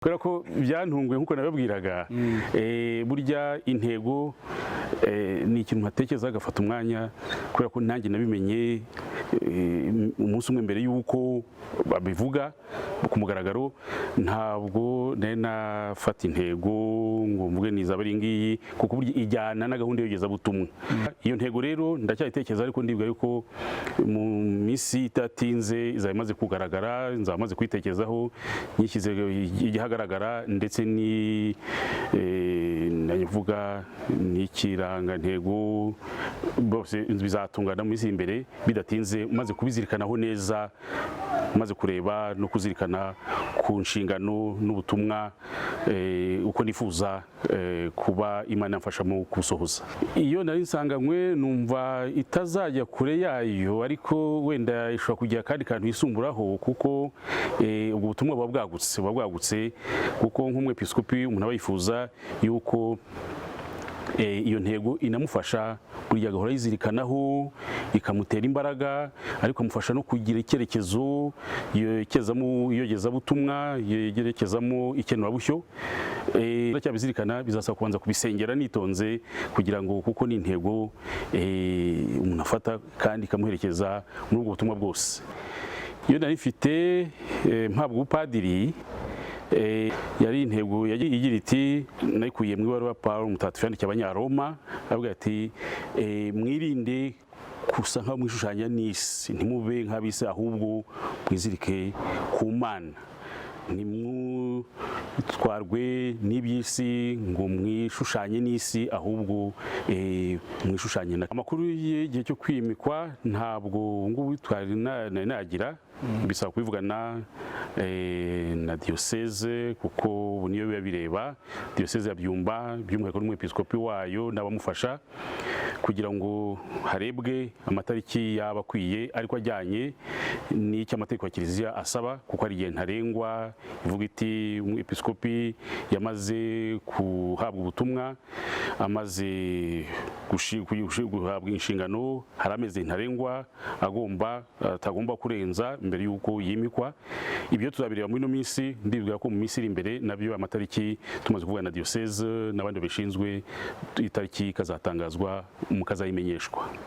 Kubera ko byantunguye nk'uko nababwiraga, burya intego ni ikintu ntatekereza agafata umwanya, kubera ko nanjye nabimenye umunsi umwe mbere y'uko babivuga ku mugaragaro. Ntabwo nari nafata intego ngo mvuge nizaba ari ngiyi, kuko burya ijyana na gahunda y'iyogezabutumwa. Iyo ntego rero ndacyayitekereza, ariko ndibwira yuko mu minsi idatinze izaba imaze kugaragara, nzaba maze kuyitekerezaho, nyishyize igihagaragara, ndetse ni navuga n'ikirangantego, bose bizatungana mu minsi iri imbere bidatinze, maze kubizirikanaho neza, maze kureba no kuzirikana ku nshingano n'ubutumwa, uko nifuza kuba Imana yamfashamo kubusohoza. Iyo nari nsanganywe numva itazajya kure yayo, ariko wenda ishobora kugira akandi kantu yisumburaho, kuko ubwo butumwa buba bwagutse, kuko nk'umwepiskopi umuntu aba yifuza yuko iyo ntego inamufasha burya agahora ayizirikanaho, ikamutera imbaraga, ariko ikamufasha no kugira icyerekezo yerekezamo iyogezabutumwa, yerekezamo ikenurabushyo. Ndacyabizirikana, bizasaba kubanza kubisengera nitonze kugira ngo, kuko ni intego umuntu afata kandi ikamuherekeza muri ubwo butumwa bwose. Iyo nari mfite mpabwa ubupadiri, yari intego igira iti, nayikuye mu ibaruwa Paulo Mutagatifu yandikiye Abanyaroma, avuga ati: "Mwirinde gusa nkaho mwishushanya n'isi, ntimube nk'ab'isi, ahubwo mwizirike ku Mana, ntimutwarwe n'iby'isi ngo mwishushanye n'isi, ahubwo mwishushanye na." Amakuru y'igihe cyo kwimikwa ntabwo ubu ngubu twari nari nagira, bisaba kubivugana na diyoseze, kuko ubu niyo biba bireba diyoseze ya Byumba, by'umwihariko n'umwepiskopi wayo n'abamufasha, kugira ngo harebwe amatariki yaba akwiye, ariko ajyanye n'icyo amategeko ya Kiliziya asaba, kuko hari igihe ntarengwa ivuga iti umwepiskopi yamaze guhabwa ubutumwa, amaze guhabwa inshingano, hari amezi ntarengwa agomba atagomba kurenza mbere y'uko yimikwa. Ibyo tuzabireba muri ino minsi. Ndibwira ko mu minsi iri imbere nabyo amatariki tumaze kuvugana na diyoseze n'abandi babishinzwe, itariki ikazatangazwa, mukazayimenyeshwa.